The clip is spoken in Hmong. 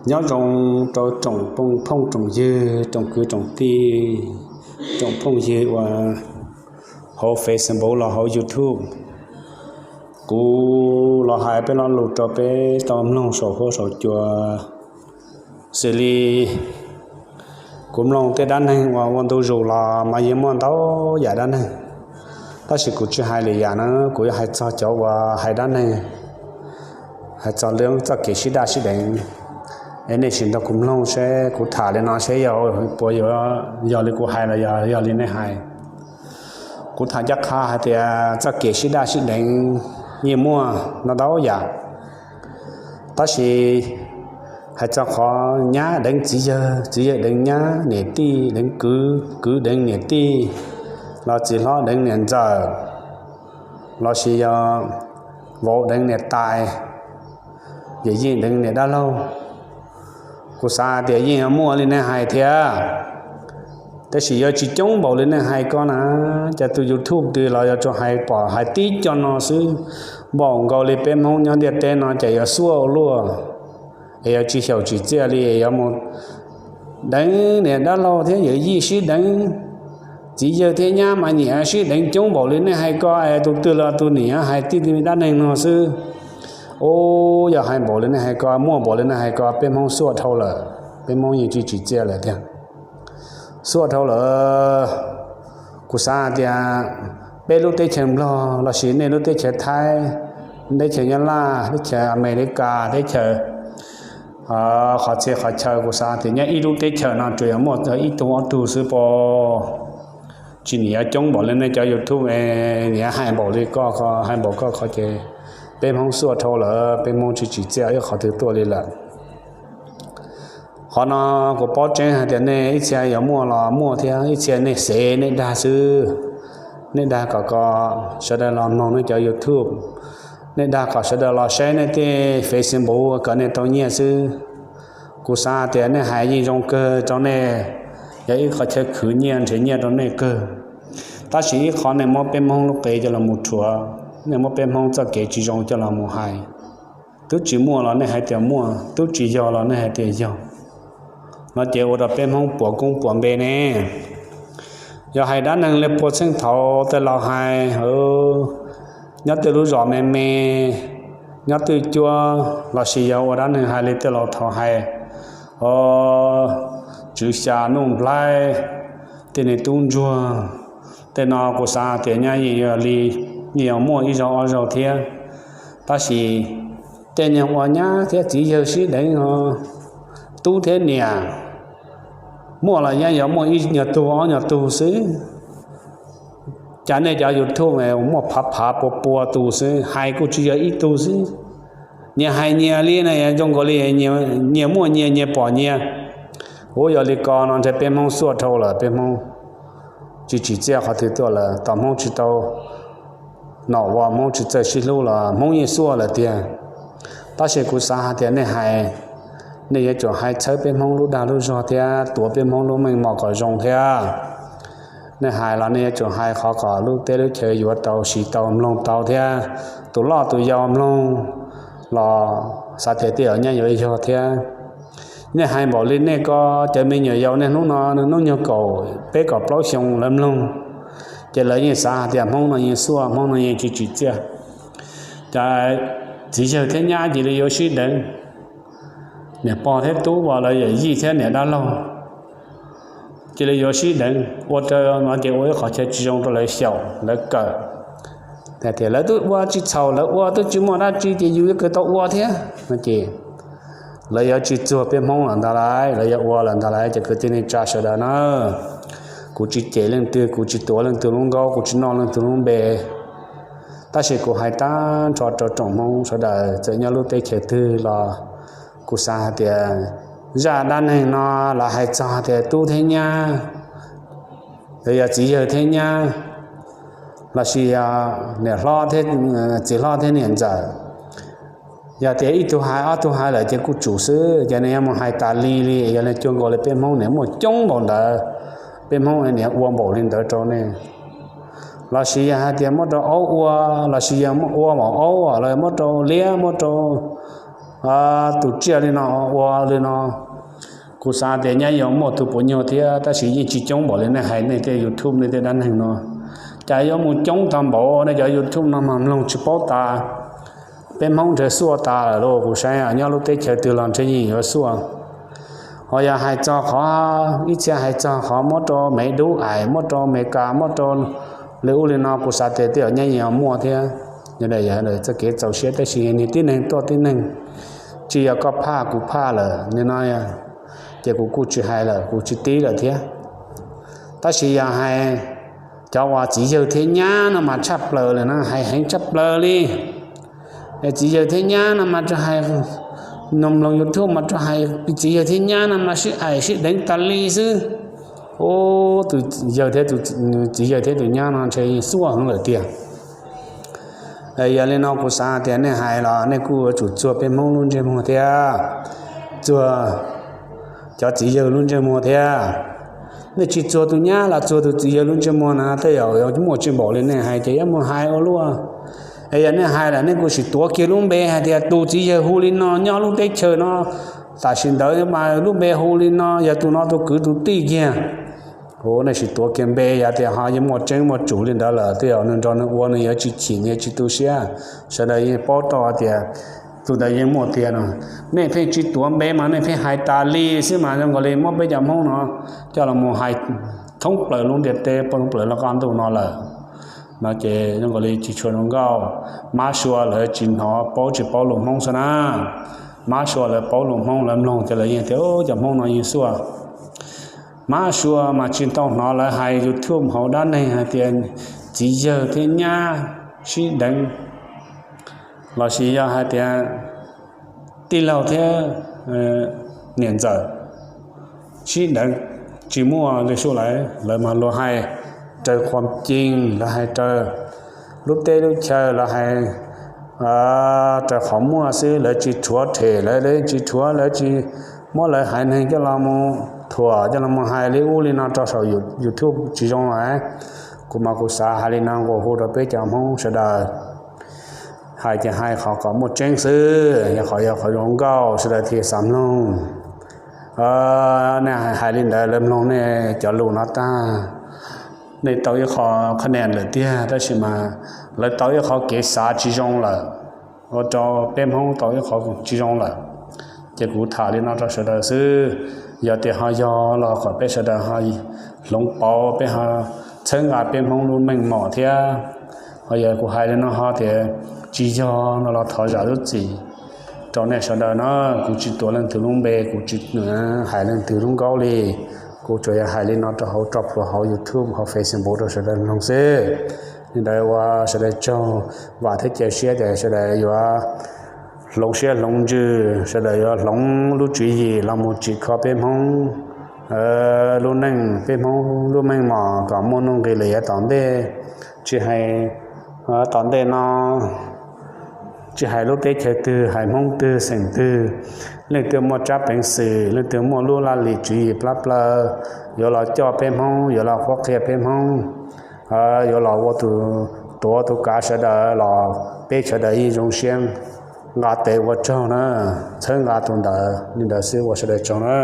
Nyob zoo rau tsoom phooj tsoom ywg, tsoom kwv tsoom tij, tsoom phooj ywg uas hauv Facebook los hauv YouTube. Kuv los hais peb lo lus rau peb tau mloog saum huab saum cua. Xws li kuv mloog tej dab neeg uas ua ntu zus los mas yeej muaj ntau yam dab neeg, tab sis kuv tsis hais lwm yam na, kuv yuav hais txog cov uas hais dab neeg, hais txog lub txoj kev sib daj sib deev. Es nej sim nrog kuv mloog seb kuv tham li no seb yog puas yog li kuv hais los yog li nej hais. Kuv tham ncaj qha hais tias txoj kev sib daj sib deev yeej muaj ntau ntau yam, tab sis hais txog qhov nyab deev txiv yawg, txiv yawg deev nyab, niam tij deev kwv, kwv deev niam tij, los txiv hlob deev niam ntxawm, lossis yog vauv deev niam tais, yawm yij deev niam dab laug, kuv xav hais tias yeej yuav muaj li nej hais thiab. Tab sis yuav tsis coob npaum li nej hais ko na, cas tus YouTube twg los yuav tsuas hais pom hais tib co no xwb. Npaum nkaus li peb Hmoob nyob ntiaj teb no ces yuav xuaj ua luaj, es yuav tsis xyaum tsis txiaj li, yuav mus deev niam dab laug thiab yawm yij sib deev, txiv yawg thiab nyab mas nyiam sib deev coob npaum li nej hais ko es tus twg los tus niam hais tib tug dab neeg no xwb. Ub, yog hais npaum li nej hais ko, muaj npaum li nej hais ko, peb Hmoob xuaj dhau lawm, peb Hmoob yeej tsis tsim txiaj lawm tiag. Xuaj dhau lawm. Kuv xav hais tias peb lub teb chaws Nplog lossis nej lub teb chaws Thaib, teb chaws Nyab Laj, teb chaws Amelikas, teb chaws qhov txhia qhov chaw, kuv xav tias nyob ib lub teb chaws no tsuas yog muaj ib tug ob tug xwb pob. Tsis nim yuav coob npaum li nej cov YouTube, nim yuav hais npaum li koj, hais npaum koj qhov ces peb Hmoob xuaj dhau lawm, peb Hmoob tsis tsim txiaj ib qhov twg tuaj li lawm. Qhov no kuv paub tseeb hais tias nej ib txhia yuav muaj los muaj thiab, ib txhia nej xev nej dag xwb. Nej dag kom kom sawv daws los mloog nej cov YouTube, nej dag kom sawv daws los saib nej tej Facebook kom nej tau nyiaj xwb. Kuv xav tias nej hais yeej zoo kawg rau nej, yog ib qhov chaw khwv nyiaj nrhiav nyiaj rau nej kawg. Tab sis ib qhov nej muab peb Hmoob lub qe coj los mus rhuav, nej muab peb Hmoob txoj kev tsis zoo coj los mus hais. Twb tsis muaj los nej hais tias muaj, twb tsis yog los nej hais tias yog. No ces ua rau peb Hmoob puas koob puas npe ne. Yog hais dab neeg li puas txheej thaum tej laus hais, nyob tej lub zos me me, nyob twj cuab, lossis yog ua dab neeg hais li tej laus thaum hais, tswv xya nuj nplaib, tej neeg tub ntsuag, tej no kuv xav tias nyab yeej yog li, yeej yog muaj ib zaug ob zaug thiab. Tab sis tej neeg ua nyab thiab txiv yawg sib deev, tub thiab niam, muaj los nyab yuav muaj ib nyuag tug ob nyuag tug xwb. Cas nej cov YouTube muaj phav phav pua pua tus xwb, hais kuj tsis yog ib tug xwb. Nyias hais nyias li na, zoo nkaus li nyias muaj nyias, nyias pom nyias. Ub, yog li ko no ntshe peb Hmoob xuaj dhau lawm, peb Hmoob tsis tsim txiaj qhov twg tuaj lawm, tos Hmoob tsis tau nom ua, Hmoob tsis txawj sib hlub los Hmoob yeej xuaj lawm tiag. Tab sis kuv xav hais tias nej hais, nej yuav tsum hais txhawb peb Hmoob lub dag lub zog thiab tuav peb Hmoob lub meej mom kom zoo thiab. Nej hais los nej yuav tsum hais qhov kom lub teb lub chaw yuav tau siv tau mloog tau thiab. Tus loj tus yau mloog los xav tias tej zaum nyab yuav yog thiab. Nej hais npaum li nej ko, cov me nyuam yaus niaj hnub no hnub nyoog kaum peb kaum plaub xyoo lawv mloog, ces lawv yeej xav hais tias Hmoob no yeej xuaj, Hmoob no yeej tsis tsim txiaj. Cov txiv yawg thiab nyab cia li yuav sib deev, niam pog thiab tub uas lawv yawm yij thiab niam dab laug cia li yuav sib deev, ua rau no ces ua ib qhov chaw tsis zoo rau lawv xyaum lawv kawm. Tias lawv twb ua tsis txhaum, lawv ua twb tsis muaj dab tsi ces yus yuav kawg tau ua thiab no ces lawv yuav tsis txuag peb Hmoob lawm ntag lauj, lawv yuav ua lawm ntag lauj. Ces kwv tij neej tsa sawv daws na, kuv tsis cem leej twg, kuv tsis tuav leej twg lub nkaub, kuv tsis noj leej twg lub npe, tab sis kuv hais tag nrho rau tsoom Hmoob sawv daws txawm nyob lub teb chaws twg los kuv xav hais tias zaj dab neeg no los hais txog tias tub thiab nyab, los yog txiv yawg thiab nyab, lossis yog niam hlob thiab, txiv hlob thiab niam ntxawm, yog tias ib tug hais ob tug hais lawm ces kuj tsum xwb, ces nws yuav mus hais tas li li, yog li cuag nkaus li peb Hmoob niam muaj coob npaum ntawd, peb Hmoob niam ua npaum li ntawd rau nej. Lossis yog hais tias muab rau aub ua, lossis yog ua maum aub los muab rau liab, muab rau tus tsiaj li no ua li no. Kuv xav tias nyab yuav muaj tus puas nyuag thiab, tab sis yeej tsis coob npaum li nej hais nej tej YouTube nej tej dab neeg no. Cas yuav mus coob tag npaum, nej cov YouTube no mas mloog tsis paub tas. Peb Hmoob ntshe xuaj tas lawm lauj, kuv saib nyob lub teb chaws twg los ntshe yeej yuav xuaj. Ho yog hais txog qhov, ib txhia hais txog qhov muab rau Mev dub ais, muab rau Amelikas, muab rau li ub li no, kuv xav tias tej zaum nyab yeej muaj thiab. Yog txoj kev txaus siab, tab sis niag tib neeg tuaj tib neeg, tsis yog koj phaj kuv phaj lawm li no, ces kuv kuj tsis hais lawm, kuv tsis tib lawm thiab. Tab sis yog hais cov uas txiv yawg thiab nyab no mas tshaj plaws lawm na, hais heev tshaj plaws li. Txiv yawg thiab nyab no mas rau hais, mloog YouTube mas rau hais txiv yawg thiab nyab no mas sib aim sib deev tas li xwb. Tus yawg thiab, txiv yawg thiab tus nyab no ntshe xuaj heev lawm tiag. Yog li no kuv xav tias nej hais los nej kuj yuav tsum txuag peb Hmoob lub ntsej muag thiab, txuag cov txiv yawg lub ntsej muag thiab. Nej tsis txuag tus nyab los txuag tus txiv yawg lub ntsej muag na, tej zaum yuav muaj tsis npaum li nej hais ces yuav mus hais ua luaj. Es yog nej hais lawm nej kuj sim tuav kiag lub npe hais tias tus txiv yawg hu li no nyob lub teb chaws no, tam sim ntawd mas lub npe hu li no, yog tus no tus kwv tus tij kiag. Ua nej sim tuav kiag npe, yog tias ho yeej muaj tseeb muaj tsum li ntawd lawm tej zaum nws nrog nws ua nws yuav tsis chim nws yuav tsis tu siab. Sawv daws yeej paub tau tias tus ntawd yeej muaj tiag no. Nej pheej tsis tuav npe mas nej pheej hais tas li xwb mas zoo nkaus li muab peb cov Hmoob no coj los mus hais thoob plaws lub ntiaj teb, thoob plaws lub qab ntuj no lawm. No ces zoo nkaus li tsis tshua zoo nkauj. Mab sua lawv tsis hnov paub tsis paub lus Hmoob xwb na. Mab sua lawv paub lus Hmoob lawv mloog ces lawv yeej tias cov Hmoob no yeej xuaj. Mab sua mas tsis tau hnov lawv hais YouTube hauv dab neeg hais tias txiv yawg thiab nyab sib deev, lossis yog hais tias tij laug thiab niam ntxawm sib deev, tsis muaj li sub lawv, lawv mas luag hais raws qhuam cees, lawv hais raws lub teb lub chaw, lawv hais raws qhov muaj xwb, lawv tsis rhuav rhem, lawv tsis rhuav, lawv tsis muab lawv haiv neeg coj los mus thuam coj los mus hais li ub li no rau saum YouTube tsis zoo lawm. Kuv mas kuv xav hais li no nqua hu rau peb cov Hmoob sawv daws, hais ces hais qhov kom muaj tseeb xwb, yog qhov yog qhov zoo nkauj sawv daws thiaj xav mloog. Nej hais li ntawd lawv mloog nej cov lus no tag, nej tau ib qho qhab nia lawm tiag, tab sis mas lawv tau ib qho kev xav tsis zoo lawm, ua rau peb Hmoob tau ib qho tsis zoo lawm. Ces kuv tham li no rau sawv daws xwb, yog tias ho yog los kom peb sawv daws ho hloov pauv, peb ho txhawb nqa peb Hmoob lub meej mom thiab. Ho yog kuv hais li no ho tias tsis yog no los thov zam lub txim rau nej sawv daws na. Kuv tsis tuav leej twg lub npe, kuv tsis hais leej twg lub nkaub li, kuv tsuas yog hais li no rau hauv rog pluas hauv YouTube hauv Facebook rau sawv daws mloog xwb. Li ntawd ua sawv daws tsaug, vam thiab cia siab tias sawv daws yuav hloov siab hloov ntsws, sawv daws yuav hloov lub tswv yim los mus tsim kho peb Hmoob lub neej, peb Hmoob lub meej mom kom muaj nuj nqis li yav tom ntej. Tsis hais tom ntej no, tsis hais lub teb chaws twg, hais Hmoob twg xeem twg, leej twg muaj tsab peev xwm, leej twg muaj lub laj lim tswv yim plab plaws, yuav los coj peb Hmoob, yuav los qhuab qhia peb Hmoob, yuav los ua tus tuav tus kav sawv daws los peb sawv daws yeej zoo siab nqa tes ua tsaug na, txhawb nqa tus ntawd li ntawd xwb, ua sawv daws tsaug na.